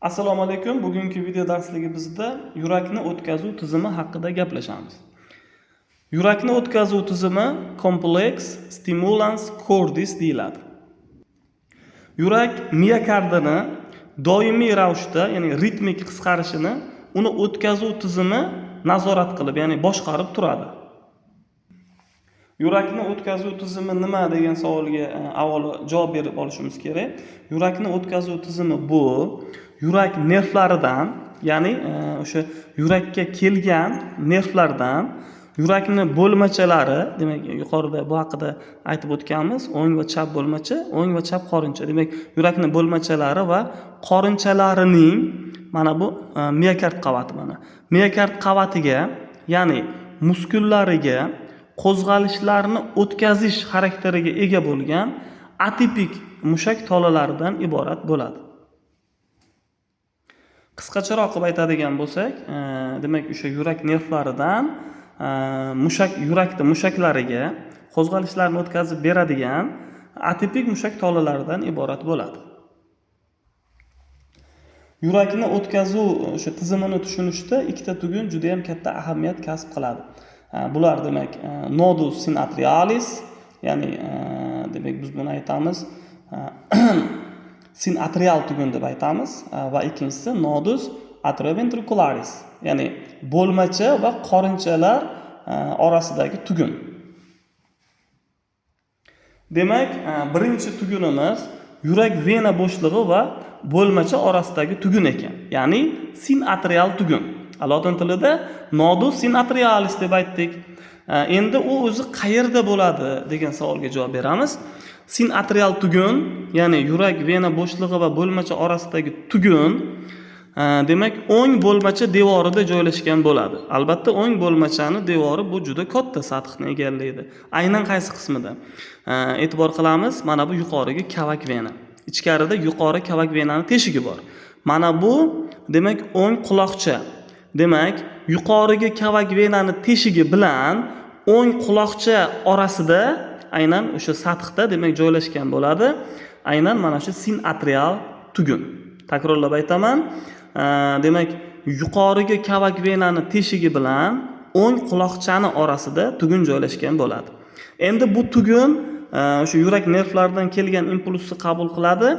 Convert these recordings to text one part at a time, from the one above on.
Assalomu alaykum. Bugungi video darsligimizda yurakni o'tkazuv tizimi haqida gaplashamiz. Yurakni o'tkazuv tizimi complex stimulans cordis deyiladi. Yurak miokardini doimiy ravishda, ya'ni ritmik qisqarishini uni o'tkazuv tizimi nazorat qilib, ya'ni boshqarib turadi. Yurakni o'tkazuv tizimi nima degan savolga avvalo javob berib olishimiz kerak. Yurakni o'tkazuv tizimi bu yurak nervlaridan, ya'ni o'sha yurakka kelgan nervlardan yurakni bo'lmachalari, demak, yuqorida bu haqida aytib o'tganmiz, o'ng va chap bo'lmacha, o'ng va chap qorincha. Demak, yurakni bo'lmachalari va qorinchalarining mana bu miokard qavati mana. Miokard qavatiga, ya'ni muskullariga qo'zg'alishlarni o'tkazish xarakteriga ega bo'lgan atipik mushak tolalaridan iborat bo'ladi. Qisqacharoq qilib aytadigan bo'lsak, demak, o'sha yurak nervlaridan mushak yurakni mushaklariga qo'zg'alishlarni o'tkazib beradigan atipik mushak tolalaridan iborat bo'ladi. Yurakni o'tkazuv o'sha tizimini tushunishda ikkita tugun juda ham katta ahamiyat kasb qiladi. Bular, demak, nodus sinatrialis, ya'ni demak, biz buni aytamiz, sinatrial tugun deb aytamiz va ikkinchisi nodus atrioventricularis, ya'ni bo'lmacha va qorinchalar orasidagi tugun. Demak, birinchi tugunimiz yurak vena bo'shlig'i va bo'lmacha orasidagi tugun ekan, ya'ni sinatrial tugun. Lotin tilida nodus sinatrialis deb aytdik. Endi u o'zi qayerda bo'ladi degan savolga javob beramiz. Sinatrial tugun, ya'ni yurak vena bo'shlig'i va bo'lmacha orasidagi tugun, demak, o'ng bo'lmacha devorida joylashgan bo'ladi. Albatta, o'ng bo'lmachani devori bu juda katta sathni egallaydi. Aynan qaysi qismida? E'tibor qilamiz, mana bu yuqorigi kavak vena. Ichkarida yuqori kavak venani teshigi bor. Mana bu, demak, o'ng quloqcha. Demak, yuqorigi kavak venani teshigi bilan o'ng quloqcha orasida aynan o'sha sathda, demak, joylashgan bo'ladi. Aynan mana shu sinatrial tugun. Takrorlab aytaman. Demak, yuqorigi kavak venani teshigi bilan o'ng quloqchani orasida tugun joylashgan bo'ladi. Endi bu tugun o'sha yurak nervlaridan kelgan impulsni qabul qiladi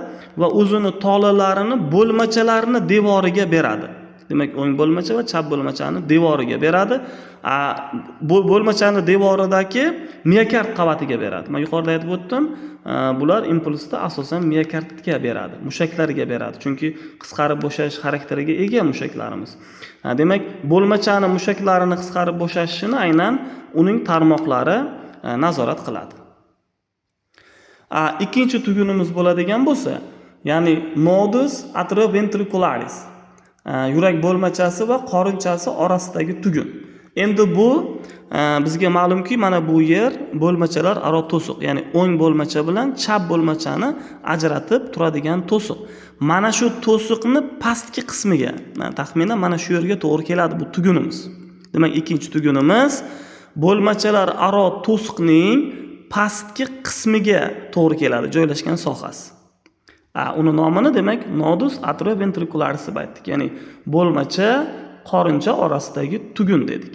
va o'zini tolalarini bo'lmachalarni devoriga beradi. Demak, o'ng bo'lmacha va chap bo'lmachani devoriga beradi. Bu bo'lmachani devoridagi miokard qavatiga beradi. Men yuqorida aytib o'tdim, bular impulsni asosan miokardga beradi, mushaklarga beradi. Chunki qisqarib bo'shash xarakteriga ega mushaklarimiz. Demak, bo'lmachani mushaklarini qisqarib bo'shashishini aynan uning tarmoqlari nazorat qiladi. Ikkinchi tugunimiz bo'ladigan bo'lsa, ya'ni nodus atrioventricularis, yurak bo'lmachasi va qorinchasi orasidagi tugun. Endi bu bizga ma'lumki, mana bu yer bo'lmachalar aro to'siq, ya'ni o'ng bo'lmacha bilan chap bo'lmachani ajratib turadigan to'siq. Mana shu to'siqni pastki qismiga, taxminan mana shu yerga to'g'ri keladi bu tugunimiz. Demak, ikkinchi tugunimiz bo'lmachalar aro to'siqning pastki qismiga to'g'ri keladi joylashgan sohasi. Uni nomini, demak, nodus atrioventricularis deb aytdik, ya'ni bo'lmacha qorincha orasidagi tugun dedik.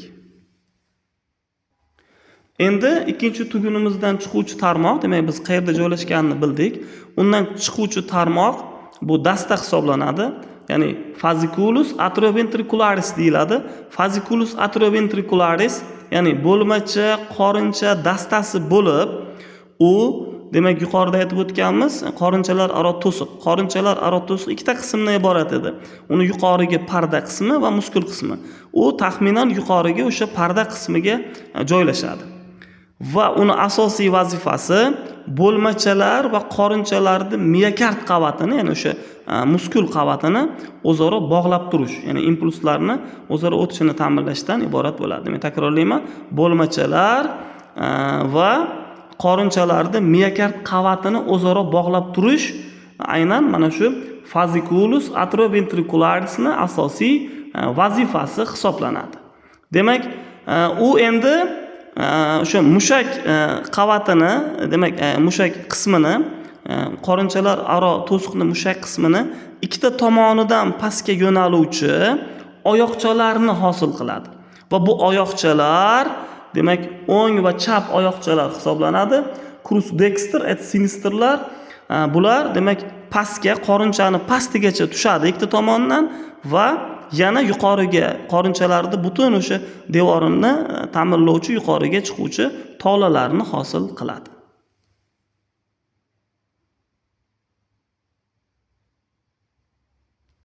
Endi ikkinchi tugunimizdan chiquvchi tarmoq, demak, biz qayerda joylashganini bildik. Undan chiquvchi tarmoq bu dasta hisoblanadi. Ya'ni fasciculus atrioventricularis deyiladi. Fasciculus atrioventricularis, ya'ni bo'lmacha qorincha dastasi bo'lib, u, demak, yuqorida aytib o'tganmiz, qorinchalar aro to'siq. Qorinchalar aro to'siq ikkita qismdan iborat edi. Uni yuqorigi parda qismi va muskul qismi. U taxminan yuqorigi o'sha parda qismiga joylashadi. Va uni asosiy vazifasi bo'lmachalar va qorinchalarni miokard qavatini, ya'ni o'sha muskul qavatini o'zaro bog'lab turish, ya'ni impulslarni o'zaro o'tishini ta'minlashdan iborat bo'ladi. Demak, takrorlayman, bo'lmachalar va qorinchalarni miokard qavatini o'zaro bog'lab turish aynan mana shu fasciculus atrioventricularisni asosiy vazifasi hisoblanadi. Demak, u endi o'sha mushak qavatini, demak, mushak qismini Qorinchalar aro to'siqni mushak qismini ikkita tomonidan pastga yo'naluvchi oyoqchalarni hosil qiladi. Va bu oyoqchalar, demak, o'ng va chap oyoqchalar hisoblanadi. Crus dexter et sinisterlar, bular, demak, pastga, qorinchani pastigacha tushadi ikkita tomondan va yana yuqoriga, qorinchalarni butun o'sha devorini ta'minlovchi yuqoriga chiquvchi tolalarni hosil qiladi.